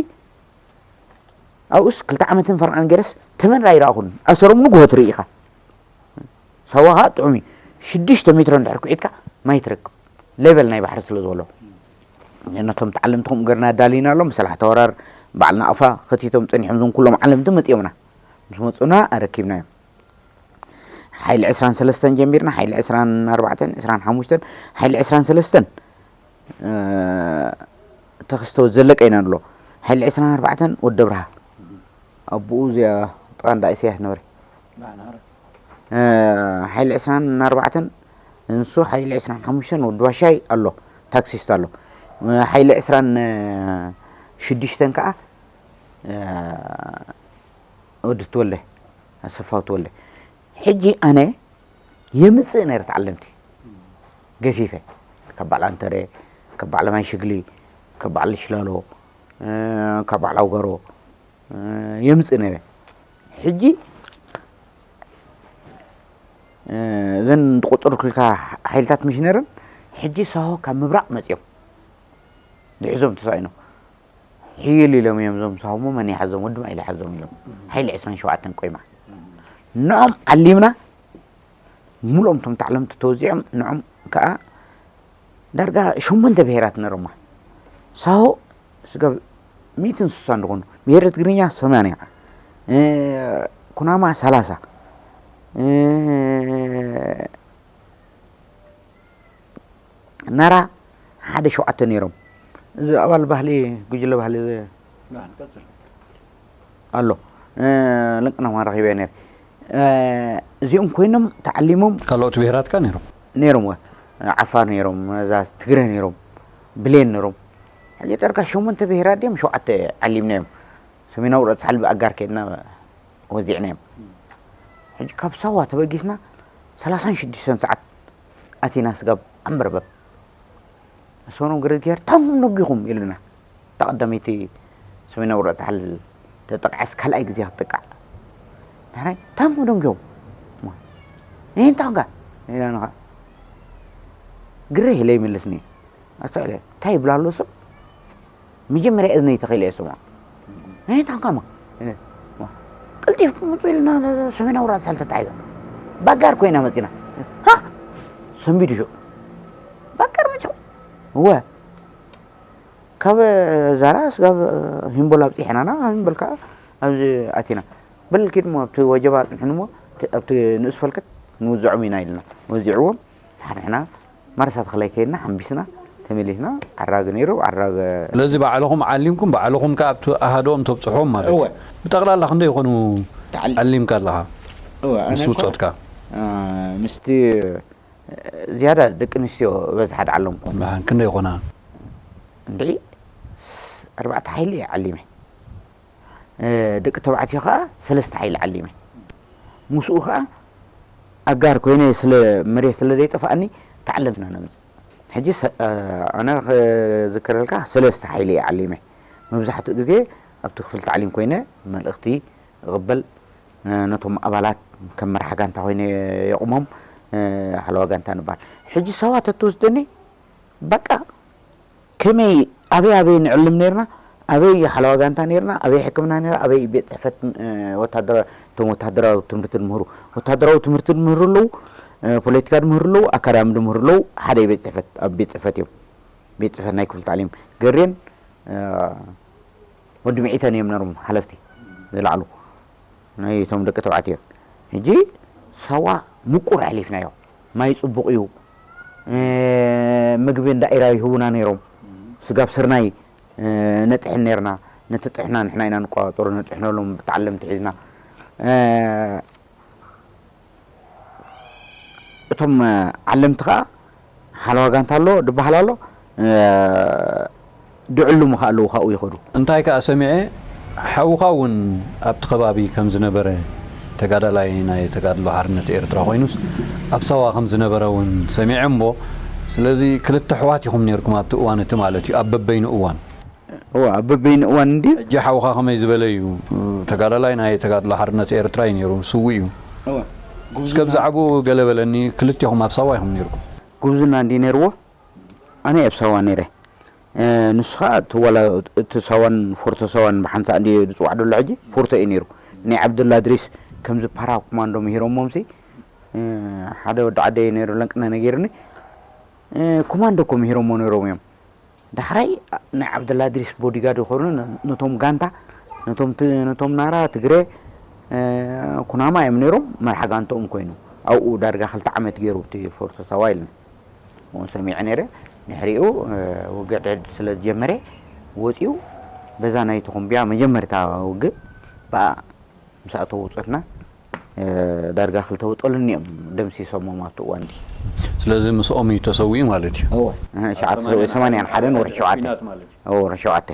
ኣብኡስ ክልተ ዓመትን ፈርቓን ገይረስ ተመን ኣይረኣኹን። ኣሰሮም ንግሆ ትርኢ ኢኻ። ሳዋ ኸዓ ጥዑም እዩ። ሽዱሽተ ሜትሮ እንድሕር ኩዒትካ ማይ ትረክብ። ሌቨል ናይ ባሕሪ ስለ ዘሎ ነቶም ተዓለምቲ ከምኡ ገርና ኣዳሊና ኣሎ። መሰላሕቲ ወራር በዓል ናቕፋ ከቲቶም ጸኒሖም እዞም ኩሎም ዓለምቲ መጺኦምና። ምስ መጹና ኣረኪብናዮም። ሓይሊ ዕስራን ሰለስተን ጀሚርና ሓይሊ ዕስራን ኣርባዕተን ዕስራን ሓሙሽተን ሓይሊ ዕስራን ሰለስተን ተኽስተ ዘለቀ ኢና ንብሎ። ሓይሊ ዕስራን ኣርባዕተን ወዲ ኣብርሃ ኣቦኡ እዚኣ ጥቓ እንዳ ኢሳያስ ነበረ። ሓይሊ ዕስራን ኣርባዕተን ንሱ ሓይሊ ዕስራን ሓሙሽተን ወዲ ባሻይ ኣሎ፣ ታክሲስት ኣሎ። ሓይሊ ዕስራን ሽዱሽተን ከዓ ወዲ ትወልደ ኣሰፋው ትወልደ። ሕጂ ኣነ የምጽእ ነይረ ተዓለምቲ ገፊፈ ካብ በዓል ኣንተረ፣ ካብ በዓል ማይ ሽግሊ፣ ካብ በዓል ሽላሎ፣ ካብ በዓል ኣውጋሮ የምጽእ ነይረ። ሕጂ እዘን ዝቆጸርኩልካ ሓይልታት ምሽ ነይረን። ሕጂ ሳሆ ካብ ምብራቕ መጺኦም ድሕዞም ተሳኢኖም። ሒል ኢሎም እዮም እዞም ሳሆሞ መን ይሓዞም ወዲ ማይ ይሓዞም ኢሎም ሓይሊ ዕስራን ሸውዓተን ቆይማ ንኦም ዓሊምና። ሙሉኦም እቶም ተዓለምቲ ተወዚዖም ንዖም ከዓ ዳርጋ ሸሞንተ ብሄራት ነሮማ። ሳሆ ስጋብ ሚእትን ስሳን ዝኾኑ፣ ብሄረ ትግርኛ ሰማንያ፣ ኩናማ ሰላሳ፣ ናራ ሓደ ሸውዓተ ነይሮም። እዚ ኣባል ባህሊ ጉጅለ ባህሊ ኣሎ። ለንቅና ማን ረኺበ ነይር። እዚኦም ኮይኖም ተዓሊሞም ካልኦት ብሄራት ከ ነይሮም? ነይሮም ወ ዓፋር ነይሮም፣ እዛ ትግረ ነይሮም፣ ብሌን ነይሮም። ሕጂ ዳርጋ ሸሞንተ ብሄራት ድዮም ሸውዓተ ዓሊምናዮም። ሰሜናዊ ረፅሓል ብኣጋር ከድና ወዚዕናዮም። ሕጂ ካብ ሳዋ ተበጊስና ሰላሳን ሽዱሽተን ሰዓት ኣቲና ስጋብ ዓምበርበብ። ኣስመሮም ገረዝጊሄር ታንኩም ነጊኹም ኢሉና። እታ ቀዳመይቲ ሰሜናዊ ረፅሓል ተጠቅዐስ ካልኣይ ግዜ ክትጥቃዕ። ንሕናይ ታንኩም ደንጊኹም። ይህን ታንካ ኢላንኻ ግሬ ኢለ ይምልስኒ። ኣስተውዕለ እንታይ ይብላ ኣሎ ሰብ መጀመርያ እዝነይ ተኺለ እየ ስማ። ናይ ታንካማ ቀልጢፍኩም ምፁ ኢልና ሰሜናዊ ራሳል ተታሒዛ ባጋር ኮይና መፂና። ሃ ሰንቢዱ ሹ ባጋር መፅኹ እወ ካብ ዛራ ስጋብ ሂምቦል ኣብፂሕናና ሂምቦል ከዓ ኣብዚ ኣቲና በል ኪድ ሞ ኣብቲ ወጀባ ኣፅንሕንሞ ኣብቲ ንእስ ፈልከት ንውዝዖም ኢና ኢልና ወዚዕዎም ሓንሕና ማርሳ ተኽላይ ከይድና ሓምቢስና ተመሊስና ዓራግ ነይሩ ዓራግ ስለዚ ባዕልኹም ዓሊምኩም ባዕልኹም ከ ኣብቲ ኣሃዶም ተብፅሖም ማለት እዩ እወ ብጠቕላላ ክንደይ ይኾኑ ተዓል- ዓሊምካ ኣለኻ እወ ኣነ ምስ እኮ ውፆትካ ምስቲ ዝያዳ ደቂ ኣንስትዮ በዝሓ ድዓሎም ኮን መሃን ክንደይ ይኾና እንድዒ ኣርባዕተ ሓይሊ እየ ዓሊመ ደቂ ተባዕትዮ ከዓ ሰለስተ ሓይሊ ዓሊመ ምስኡ ከዓ ኣጋር ኮይነ ስለ መሬት ስለ ዘይጠፋኣኒ ተዓለምትና ነምፅእ ሕጂ ኣነ ክዝክረልካ ሰለስተ ሓይሊ እየ ዓሊመ መብዛሕትኡ ግዜ ኣብቲ ክፍል ታዕሊም ኮይነ መልእኽቲ እቕበል ነቶም ኣባላት ከም መርሓ ጋንታ ኮይነ የቑሞም ሓለዋ ጋንታ ንባል ሕጂ ሰባት ተትወስደኒ በቃ ከመይ ኣበይ ኣበይ ንዕልም ነርና፣ ኣበይ ሓለዋ ጋንታ ነርና፣ ኣበይ ሕክምና ነርና፣ ኣበይ ቤት ፅሕፈት ወታደራዊ እቶም ወታደራዊ ትምህርቲ ንምህሩ፣ ወታደራዊ ትምህርቲ ንምህሩ ኣለዉ፣ ፖለቲካ ንምህሩ ኣለዉ፣ ኣካዳሚ ንምህሩ ኣለዉ። ሓደ ቤት ፅሕፈት ኣብ ቤት ፅሕፈት እዮም። ቤት ፅሕፈት ናይ ክፍሊ ታዕሊም ገሬን ወዲ ምዒተን እዮም ነሮም ሓለፍቲ ዝለዓሉ ናይ እቶም ደቂ ተባዕትዮ። ሕጂ ሳዋ ምቁር ኣሕሊፍናዮ። ማይ ጽቡቕ እዩ። ምግቢ እንዳ ኢራ ይህቡና ነይሮም። ስጋብ ስርናይ ነጥሕን ነርና። ነቲ ጥሕና ንሕና ኢና ንቆጻጸሮ፣ ነጥሕነሎም ብተዓለምቲ ሒዝና። እቶም ዓለምቲ ከኣ ሓለዋ ጋንታ ኣሎ ድበሃል ኣሎ፣ ድዕሉሙ ከኣ ኣለዉ ካብኡ ይኸዱ። እንታይ ከኣ ሰሚዐ፣ ሓውኻ እውን ኣብቲ ከባቢ ከም ዝነበረ፣ ተጋዳላይ ናይ ተጋድሎ ሓርነት ኤርትራ ኮይኑስ ኣብ ሳዋ ከም ዝነበረ እውን ሰሚዐ እሞ፣ ስለዚ ክልተ ኣሕዋት ኢኹም ነርኩም ኣብቲ እዋን እቲ ማለት እዩ፣ ኣብ በበይኑ እዋን። እወ፣ ኣብ በበይኑ እዋን እንድዩ። ሕጂ ሓውኻ ከመይ ዝበለ እዩ? ተጋዳላይ ናይ ተጋድሎ ሓርነት ኤርትራ እዩ ነይሩ፣ ስዉእ እዩ። እወ፣ እስከ ጉብዝና ብዛዕባኡ ገለ በለኒ። ክልቴኹም ኣብ ሳዋ ኢኹም ነይርኩም። ጉብዝና እንድዩ ነይርዎ? ኣነ ኣብ ሳዋ ነይረ። እ፣ ንሱ ኸኣ እቲ ዋላ እቲ ሳዋን ፎርቶ ሳዋን ብሓንሳእ እንድዩ ዝጽዋዕ ዘሎ ሕጂ፣ ፎርቶ እዩ ነይሩ። ናይ ዓብደላ እድሪስ ከምዚ ፓራ ኮማንዶ ምሂሮሞምሲ፣ እ፣ ሓደ ወዲ ዓደይ ነይሩ ለንቅነ ነጊሩኒ። እ፣ ኮማንዶ እኮ ምሂሮሞ ነይሮም እዮም። ዳሕራይ ናይ ዓብደላ እድሪስ ቦዲጋርድ ይኾኑ፣ ነ-፣ ነቶም ጋንታ፣ ነቶም ት-፣ ነቶም ናራ፣ ትግረ፣ እ፣ ኩናማ እዮም ነይሮም፣ መርሓ ጋንታኦም ኮይኑ። ኣብኡ ዳርጋ ክልተ ዓመት ገይሩ እቲ ፎርቶ ሳዋ ኢልና። እሞ ሰሚዐ ነይረ። ድሕሪኡ፣ እ፣ ውግእ ድሕድ ስለ ዝጀመረ ወፂኡ፣ በዛ ናይ ተኾምቢያ መጀመርታ ውግእ ብኣ ምስ ኣተው ውፅእትና፣ እ፣ ዳርጋ ክልተ ውጠሉኒ እዮም ደምሲሶሞም ኣብቲ እዋን እቲ። ስለዚ ምስኦም እዩ ተሰዊኡ ማለት እዩ። እወ፣ እህ፣ ሸዓተ ሰማንያን ሰብዓን ሓደን ወርሒ ሸውዓተ። ኲናት ማለት እዩ። እወ፣ ወርሒ ሸውዓተ።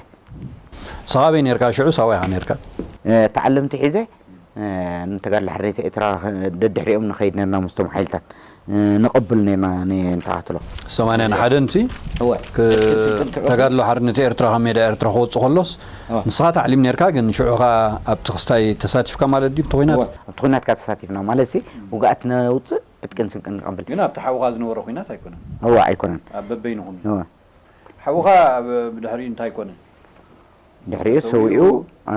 ንስኻ ኣበይ ነርካ ሽዑ? ሳዋ ኢኻ ነርካ? እ፣ ተዓለምቲ ሒዘ፣ እ፣ ንተጋድሎ ሓርነት ኤርትራ ደድሕሪኦም ንኸይድ ነርና ምስቶም ሓይልታት፣ እ፣ ንቐብል ነርና ን-፣ ንተኻትሎ። ሰማንያን ሓደን ሲ? እወ። ክ-፣ ስልጠን ክቐብል። ተጋድሎ ሓርነት ኤርትራ ካብ ሜዳ ኤርትራ ክወጽእ ከሎስ፣ እወ። ንስኻ ታዕሊም ነርካ፣ ግን ሽዑ ኸኣ ኣብቲ ክስታይ ተሳቲፍካ ማለት ድዩ? ኣብቲ ኲናት? እወ፣ ኣብቲ ኲናት ከኣ ተሳቲፍና። ማለት ሲ፣ ውግኣት ነውጽእ፣ ዕጥቅን ስንቅን ንቐብል። ግን ኣብቲ ሓውኻ ዝነበረ ኲናት ኣይኮነን? እወ፣ ኣይኮነን። ኣብ በበይንኹም እዩ? እወ። ሓውኻ ብ-፣ ብድሕሪኡ እንታይ ኮነ? ድሕሪኡ ተሰዊኡ? ተሰዊኡ፣ እ፣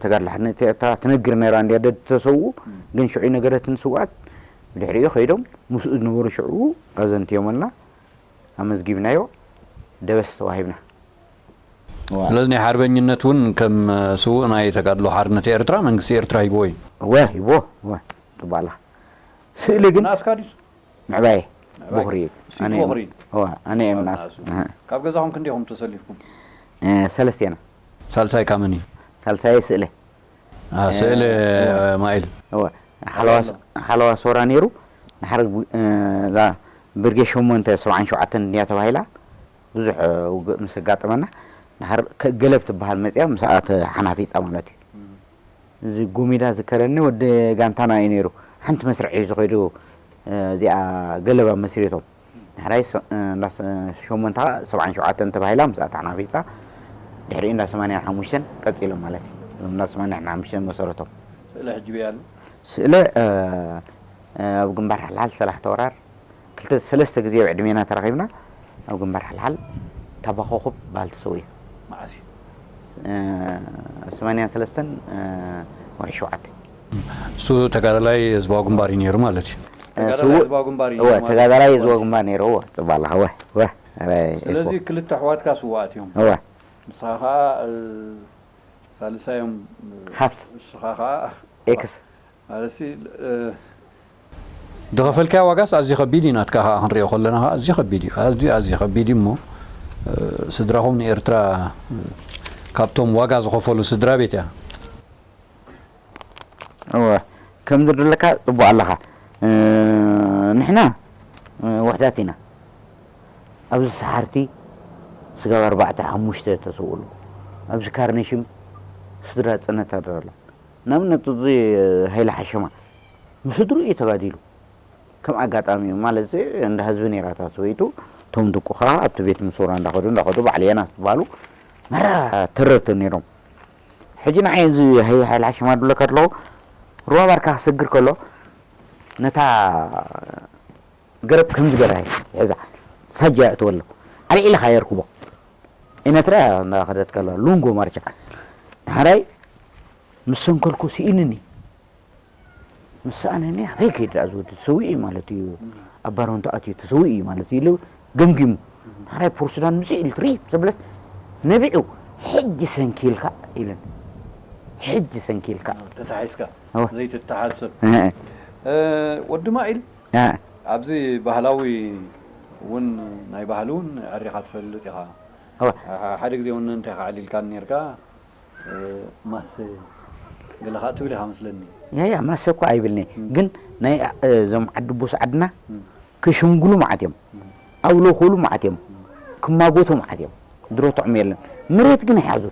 ተጋድሎ ሓርነት ኤርትራ ትነግር ነይራ እንድያ፣ ደድ ተሰውኡ፣ እም። ግን ሽዑ ነገረትን ስውኣት ብድሕሪኡ ከይዶም፣ ምስኡ ዝነበሩ ሽዑ ኣዘንትዮምልና፣ ኣመዝጊብናዮ፣ ደበስ ተዋሂብና። ዋ። ስለዚ ናይ ሓርበኝነት እውን ከም ስዉእ ናይ ተጋድሎ ሓርነት ኤርትራ መንግስቲ ኤርትራ ሂብዎ እዩ። እወ፣ ሂብዎ፣ እወ፣ ጽቡቕ ኣለኻ። ስእሊ ግን ናስካ ድዩ? ምዕባየ ምዕባይ። ቦኽሪ እዩ። እሱ ኣነ እየ ቦኽሪ። እወ፣ ኣነ እየ ኣብ ምናስ-፣ ናሱ። ኣሃ። ካብ ገዛኹም ክንደይኹም ተሰሊፍኩም? እ፣ ሰለስተ ኢና። ሳልሳይ ካመን እዩ? ሳልሳይ ስእለ። አ፣ ስእለ እ፣ እወ። ማኢል። እወ። ሓለዋ ስ-፣ ሓለዋ ሶራ ነይሩ። ንሓር ብ-፣ እ፣ እዛ ብርጌድ ሸሞንተ ሰብዓን ሸውዓተን እንድያ ተባሂላ። ብዙሕ፣ እ፣ ውግእ ምስ ኣጋጠመና፣ ንሓር ከ-፣ ገለብ ትበሃል መጽያ ምስኣ ተሓናፊጻ ማለት እዩ። እም። እዚ ጉሚዳ ዝከረኒ ወዲ ጋንታና እዩ ነይሩ። ሓንቲ መስርዕ እዩ ዝኸይዱ፣ እ፣ እዚኣ ገለባ መስሪቶም። ንሕራይ ሶ-፣ እ፣ እንዳ ስ-፣ ሸሞንተ ኸዓ ሰብዓን ሸውዓተን ተባሂላ ምስኣ ተሓናፊጻ። ድሕሪኡ እንዳ ሰማንያን ሓሙሽተን ቀጺሎም ማለት እዩ። እዞም እንዳ ሰማንያን ሓሙሽተን መሰረቶም። ስእለ ሕጂ በይ ኣሎ? ስእለ፣ እ፣ እ፣ ኣብ ግንባር ሓልሓል ሰላሕ ተወራር ክልተ ሰለስተ ግዜ ኣብ ዕድሜና ተራኺብና ኣብ ግንባር ሓልሓል ታባ ኮኾብ በሃል ተሰዊኡ። መዓስ እዩ? እ፣ ሰማንያን ሰለስተን፣ እ፣ ወርሒ ሸውዓተ። እሱ ተጋዳላይ ህዝባዊ ግንባር እዩ ነይሩ ማለት እዩ። እ፣ ተጋዳላይ ስዉእ፣ ህዝባዊ ግንባር እዩ እወ፣ ማለት ተጋዳላይ እዩ። ህዝባዊ ግንባር ነይሩ፣ እወ፣ ጽባላኻ፣ እወ፣ እወ፣ ኧረ፣ ስለዚ እኮ። ክልተ ኣሕዋትካ ስዉኣት እዮም። እወ። ንስኻ ኸኣ፣ እ፣ ሳልሳዮም፣ እ፣ ሓፍ። ንስኻ ኸኣ ኤክስ። ማለትሲ፣ እ፣ ዝኸፈልካዮ ዋጋስ ኣዝዩ ከቢድ እዩ። ናትካ ኸኣ ክንሪኦ ከለና ኸኣ ኣዝዩ ከቢድ እዩ። ኣዝዩ፣ ኣዝዩ ከቢድ እዩ እሞ፣ እ፣ ስድራኹም ንኤርትራ፣ እ፣ ካብቶም ዋጋ ዝኸፈሉ ስድራ ቤት እያ። እወ፣ ከም ዝድለካ ጽቡቕ ኣለኻ። እ፣ ንሕና፣ እ፣ ውሕዳት ኢና። ኣብዚ ሰሓርቲ ስጋብ ኣርባዕተ ሓሙሽተ ተሰውኡ ኣለዉ። ኣብዚ ካርነሽም ስድራ ጽነት ኣደረላ። ንኣብነት፣ እዚ ሃይለ ሓሸማ ምስ ስድርኡ እዩ ተጋዲሉ። ከም ኣጋጣሚ እዩ ማለት፣ እንዳ ህዝቢ ነይራ እታ ሰበይቱ። እቶም ድቁ ኸዓ ኣብቲ ቤት ምስውራ እንዳኸዱ፣ እንዳኸዱ፣ በዓል የናስ ዝበሃሉ መራ ተረርቲ ነይሮም። ሕጂ ንዓይ እዚ ሃይ-፣ ሃይለ ሓሸማ ድብለካ ኣለኹ፣ ሩባ ባርካ ክሰግር ከሎ፣ ነታ ገረብ ከምዚ ገይራ እያ ሒዛ፣ ሳጃ የእትወሎም። ኣልዒልኻ የርክቦ። ኤነትራ እንዳኸደት ከላ ሉንጎ ማርቻ። ንሓራይ ምስ ሰንከልኩ ስኢንኒ። ምስ ሰኣነኒ ኣበይ ከይድ ደኣ ዝወዲ ተሰዊኡ እዩ ማለት እዩ። ኣብ ባሮንቶ ኣትዩ ተሰዊኡ እዩ ማለት እዩ ኢሉ ገምጊሙ። ንሓራይ ፖርሱዳን ምጽእ ኢሉ ትሪ ተብለስ ነቢዑ። ሕጂ ሰንኪልካ ኢለን። ሕጂ ሰንኪልካ። ተታሒዝካ ዘይትተሓሰብ። ወዲ ማኢል ኣብዚ ባህላዊ እውን ናይ ባህሊ እውን ዕሪኻ ትፈልጥ ኢኻ። ሓደ ግዜ እውን እንታይ ከዓሊልካ ነርካ ማሰ ገለ ከዓ ትብል ኢኻ መስለኒ። ያያ ማሰ እኮ ኣይብልኒ ግን ናይ እዞም ዓዲ ቡስ ዓድና ክሽምግሉ መዓት እዮም። ኣብ ሎኮሉ መዓት እዮም። ክማጎቱ መዓት እዮም። ድሮ ጥዕሙ የለን። መሬት ግን ኣይሓዙ።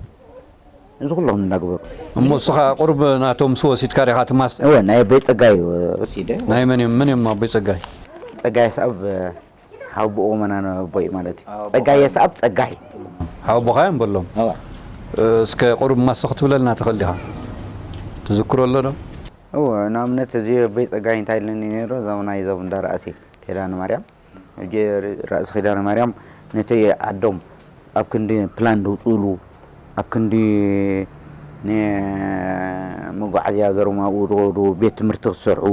እዚ ኩሎም እንዳግበሩ። እሞ እስኻ ቁሩብ ናቶም ምስ ወሲድካ ዲኻ ትማስ? እወ ናይ ኣቦይ ጸጋይ ወሲደ። ናይ መን እዮም መን እዮም ኣቦይ ጸጋይ? ጸጋይ ሰኣብ ሓው ብኡ መናን ኣቦይ ማለት እዩ። ጸጋይ ሰኣብ ጸጋይ። ሓው ኣቦኻ እዮም በሎም። እወ እስከ ቁሩብ ማስ ክትብለልና ትኽእል ዲኻ? ትዝክሮ ኣሎ ዶ? እወ ንኣብነት እዚ ኣቦይ ጸጋይ እንታይ ኢለኒ ነይሩ እዞም ናይ ዞም እንዳ ራእሲ ኪዳነ ማርያም ሕጂ ራእሲ ኪዳነ ማርያም ነቲ ዓዶም ኣብ ክንዲ ፕላን ደውፅእሉ ኣብ ክንዲ መጓዓዝያ ገሮም ኣብኡ ዝኸዱ ቤት ትምህርቲ ክትሰርሑ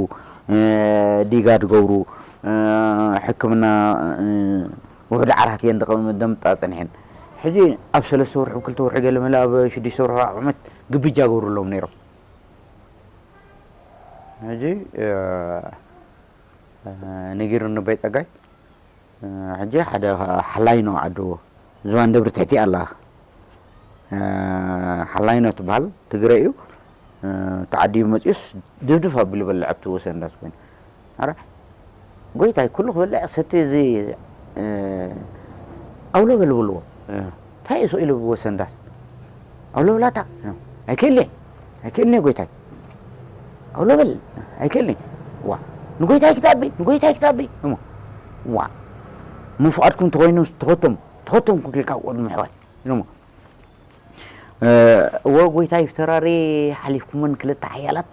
ዲጋ ትገብሩ ሕክምና ውሕድ ዓራት እየን ደምጣ ፀኒሐን ሕጂ ኣብ ሰለስተ ወርሒ ክልተ ወርሒ ገለ መለ ኣብ ሽዱሽተ ወርሒ ዓመት ግብጃ ገብሩሎም ነይሮም ሕጂ ነጊሩኒ ኣቦይ ጸጋይ። ሕጂ ሓደ ሓላይኖ ዓዱ ዝባን ደብሪ ትሕቲ ኣላ። ሓላይኖ ትበሃል ትግረ እዩ። ተዓዲቡ መጺኡስ ድፍድፍ ኣቢሉ በልዕ ኣብቲ ወሰን ዳስ ኮይኑ። ኣረ ጎይታይ ኩሉ ክበልዕ ሰቲ እዚ ኣውሎ በል በልዎ። እንታይ እዩ ስቕ ኢሉ ብወሰንዳት? ኣውሎ በላታ። ኣይክእልን'የ ኣይክእልን'የ ጎይታይ። ኣውሎ በል ኣይክእልን'የ። ዋ ንጎይታይ ክታቢ ንጎይታይ ክታቢ እሞ ዋ ምን ፍቓድኩም ተኾይኑ ተኸቶም ተኸቶም ክልካ ቅድሚ ኣሕዋት ኢሎሞ። እወ ጎይታይ ፍተራሪ ሓሊፍኩመን ክልተ ሓያላት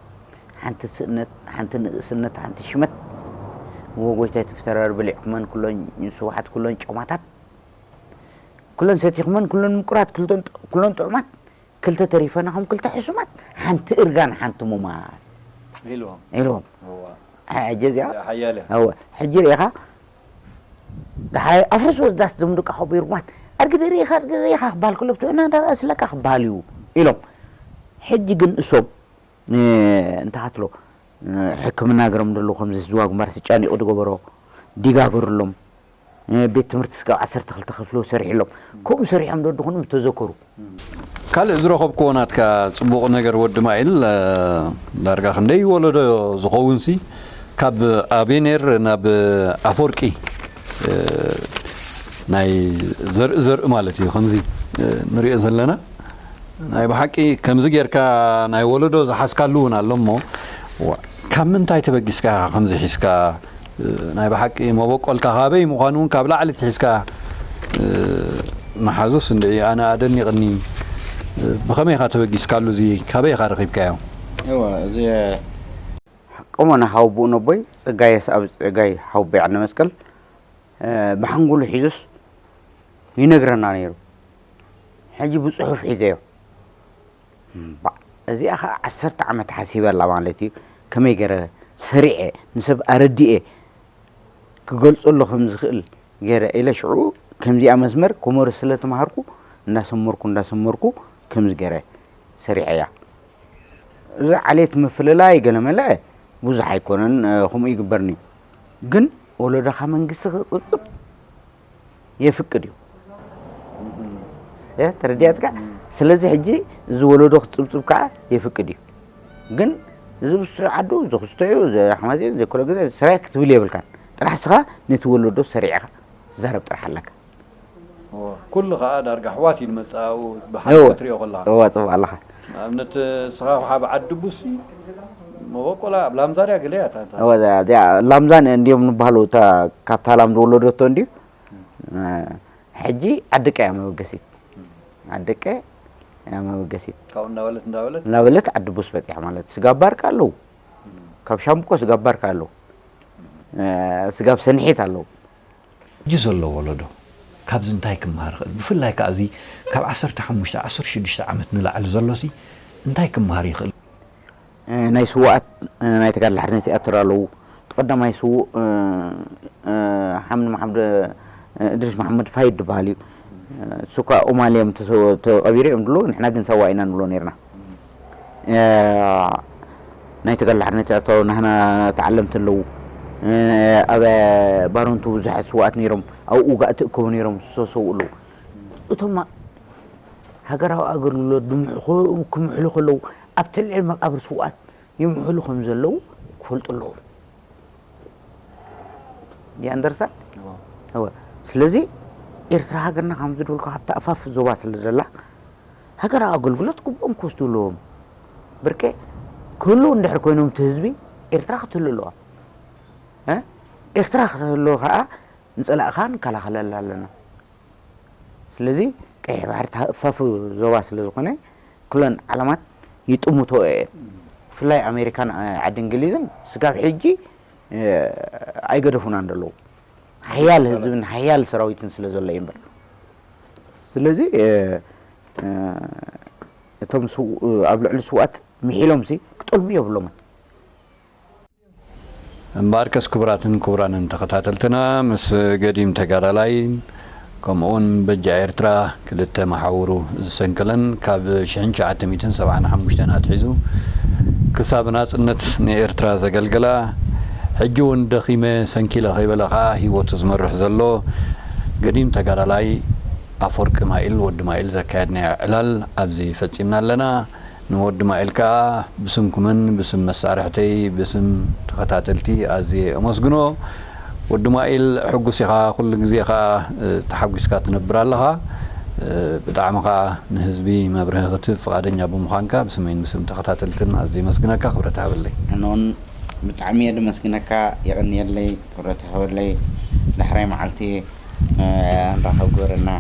ሓንቲ ስእነት ሓንቲ ንእስነት ሓንቲ ሽመት እወ ጎይታይ ፍተራሪ በሊዕኩመን ኩለን ስውሓት ኩለን ጨማታት ኩለን ሰቲኹመን ኩለን ምቁራት ኩለን ጥዑማት ክልተ ተሪፈና ከም ክልተ ሕሱማት ሓንቲ እርጋን ሓንቲ ሙማት ኢልዎም ኢልዎም ሕጂ እዚኣ ሓያለ እወ ሕጂ ርኢኻ ደሓይ ኣፍርስ ወስዳስ ዝምድቃ ከቦ ይርጉማት ኣድጊ ደሪኢኻ ኣድጊ ደሪኢኻ ክበሃል ከሎ ብትዕና እንዳረኣ ስለካ ክበሃል እዩ ኢሎም ሕጂ ግን እሶም እንታይ ክትሎ ሕክምና ገሮም ደሎ ከምዚ ዝዋ ግንባር ተጫኒቑ ዝገበሮ ዲጋ ገሩሎም ቤት ትምህርቲ ስጋብ ዓሰርተ ክልተ ክፍሊ ሰሪሕሎም ከምኡ ሰሪሖም ዶ ድኾኑ ምተዘከሩ ካልእ ዝረኸብክዎ ናትካ ፅቡቕ ነገር ወዲ ማኢል ዳርጋ ክንደይ ወለዶ ዝኸውን ሲ ካብ ኣቤኔር ናብ ኣፈወርቂ ናይ ዘርኢ ዘርኢ ማለት እዩ ከምዚ ንሪኦ ዘለና ናይ ብሓቂ ከምዚ ጌርካ ናይ ወለዶ ዝሓዝካሉ እውን ኣሎ እሞ ካብ ምንታይ ተበጊስካ ኢኻ ከምዚ ሒዝካ ናይ ብሓቂ መበቆልካ ካበይ ምዃኑ እውን ካብ ላዕሊ ትሒዝካ ምሓዙስ እንድዒ ኣነ ኣደኒቕኒ። ብኸመይ ኢኻ ተበጊስካሉ? እዚ ካበይ ኢኻ ረኺብካዮ? እወ እዚ ሓቆም ኣነ ሓወቦኡ ነቦይ ጸጋይ የስኣብ ጸጋይ ሓወቦይ ዓንደ መስቀል ብሓንጎሉ ሒዙስ ይነግረና ነይሩ። ሕጂ ብጽሑፍ ሒዘዮ። እምባእ እዚኣ ኸዓ ዓሰርተ ዓመት ሓሲበላ ማለት እዩ። ከመይ ገይረ ሰሪዐ ንሰብ ኣረዲኤ ክገልጸሉ ከም ዝኽእል ገይረ ኢለ ሽዑ ከምዚኣ መስመር ኮመርስ ስለ ተማሃርኩ እንዳሰመርኩ እንዳሰመርኩ ከምዚ ገይረ ሰሪዐያ። እዚ ዓሌት ምፍልላይ ገለመለ ብዙሕ ኣይኮነን ከምኡ ይግበርኒ ግን ወለዶኻ መንግስቲ ክፅብፅብ የፍቅድ እዩ። ተረዲኣትካ? ስለዚ ሕጂ እዚ ወለዶ ክትፅብፅብ ከዓ የፍቅድ እዩ። ግን እዚ ብሱ ዓዱ እዚ ክስቶ እዩ፣ እዚ ኣሕማስ እዩ፣ እዚ ኩሎ ግዜ ሰራይ ክትብል የብልካን። ጥራሕ ስኻ ነቲ ወለዶ ሰሪዕኻ ትዛረብ ጥራሕ ኣለካ። ኩሉ ከዓ ዳርጋ ኣሕዋት እዩ ንመፃኡ ብሓደ ክትሪኦ ከለካ። እወ ፅቡቅ ኣለኻ። ንኣብነት ስኻ ከዓ ብዓዲ ቡሲ መበቆላ ኣብ ላምዛርያ ገለ እያ እታ- እታ- እወ እዚኣ እዚኣ ላምዛን እንዲዮም ንበሃሉ እታ ካብታ ላም ዝወለደቶ እንዲዩ ሕጂ ዓድቀ እያ መበገሲት ዓድቀ እያ መበገሲት ካብኡ እንዳበለት እንዳበለት እንዳበለት ዓዲ ቡስ በፂሓ ማለት ስጋብ ባርካ ኣለዉ ካብ ሻምብቆ ስጋብ ባርካ ኣለዉ ስጋብ ሰንሒት ኣለዉ ሕጂ ዘሎ ወለዶ ካብዚ እንታይ ክመሃር ይኽእል? ብፍላይ ከኣ እዚ ካብ ዓሰርተ ሓሙሽተ ዓሰርተ ሽዱሽተ ዓመት ንላዕሊ ዘሎሲ እንታይ ክመሃር ይኽእል? ናይ ስውኣት ናይ ተጋድሎ ሓርነት ይኣትር ኣለዉ። እቲ ቀዳማይ ስዉእ ሓምድ መሓመድ እድሪስ መሓመድ ፋይድ ዝበሃል እዩ። እሱ እኳ ኦማል እዮም ተሰው- ተቐቢሩ እዮም ድሎ፣ ንሕና ግን ሰዋ ኢና ንብሎ ነርና። ናይ ተጋድሎ ሓርነት ይኣትር ኣለዉ፣ ናህና ተዓለምቲ ኣለዉ። ኣብ ባሮንቱ ብዙሓት ስውኣት ነይሮም፣ ኣብኡ ጋእ ትእከቡ ነይሮም፣ ዝተሰውኡ ኣለዉ። እቶም ሃገራዊ ኣገልግሎት ድምሑ- ክምሕሉ ከለዉ ኣብቲ ልዕሊ መቃብር ስውኣት ይምሕሉ ከም ዘለዉ ክፈልጡ ኣለዎም። You understand? እወ። ስለዚ ኤርትራ ሃገርና ከም ዝደልኩ ካብቲ ኣፋፍ ዞባ ስለ ዘላ ሃገራዊ ኣገልግሎት ግቡኦም ክወስዱ ኣለዎም። ብርቄ ክህልው እንድሕር ኮይኖም እቲ ህዝቢ ኤርትራ ክትህሉ ኣለዋ። እ? ኤርትራ ክትህሉ ከዓ ንጸላእኻ ንከላኸለላ ኣለና። ስለዚ ቀይሕ ባሕሪ ተሃፋፊ ዞባ ስለ ዝኾነ ኩለን ዓለማት ይጥምቶ እየን። ብፍላይ ኣሜሪካን ዓዲ እንግሊዝን ስጋብ ሕጂ ኣይገደፉናን ዘለዉ ሓያል ህዝብን ሓያል ሰራዊትን ስለ ዘሎ እዩ እምበር። ስለዚ እቶም ኣብ ልዕሊ ስውኣት ምሒሎም ሲ ክጠልሙ የብሎምን። እምበኣርከስ ክቡራትን ክቡራንን ተኸታተልትና ምስ ገዲም ተጋዳላይን ከምኡውን በጃ ኤርትራ ክልተ መሓውሩ ዝሰንከለን ካብ ሽሕን ትሽዓተ ሚእትን ሰብዓን ሓሙሽተን ኣትሒዙ ክሳብ ናጽነት ንኤርትራ ዘገልገላ ሕጂ እውን ደኺመ ሰንኪለ ከይበለ ከኣ ህይወቱ ዝመርሕ ዘሎ ገዲም ተጋዳላይ ኣፈወርቂ ማኢል ወዲ ማኢል ዘካየድናዮ ዕላል ኣብዚ ፈጺምና ኣለና። ንወዲ ማኢል ከኣ ብስምኩምን ብስም መሳርሕተይ ብስም ተኸታተልቲ ኣዝየ ኣመስግኖ። ወዲ ማኢል ሕጉስ ኢኻ፣ ኩሉ ግዜ ከኣ ተሓጒስካ ትነብር ኣለኻ። ብጣዕሚ ከኣ ንህዝቢ መብርሂ ክትህብ ፍቓደኛ ብምዃንካ ብስመይን ብስም ተኸታተልትን ኣዝየ ኣመስግነካ። ክብረት ይሃበለይ። ኣነ እውን ብጣዕሚ እየ ደመስግነካ፣ የቐንየለይ፣ ክብረት ይሃበለይ። ዳሕራይ መዓልቲ ንራኸብ ግበረና።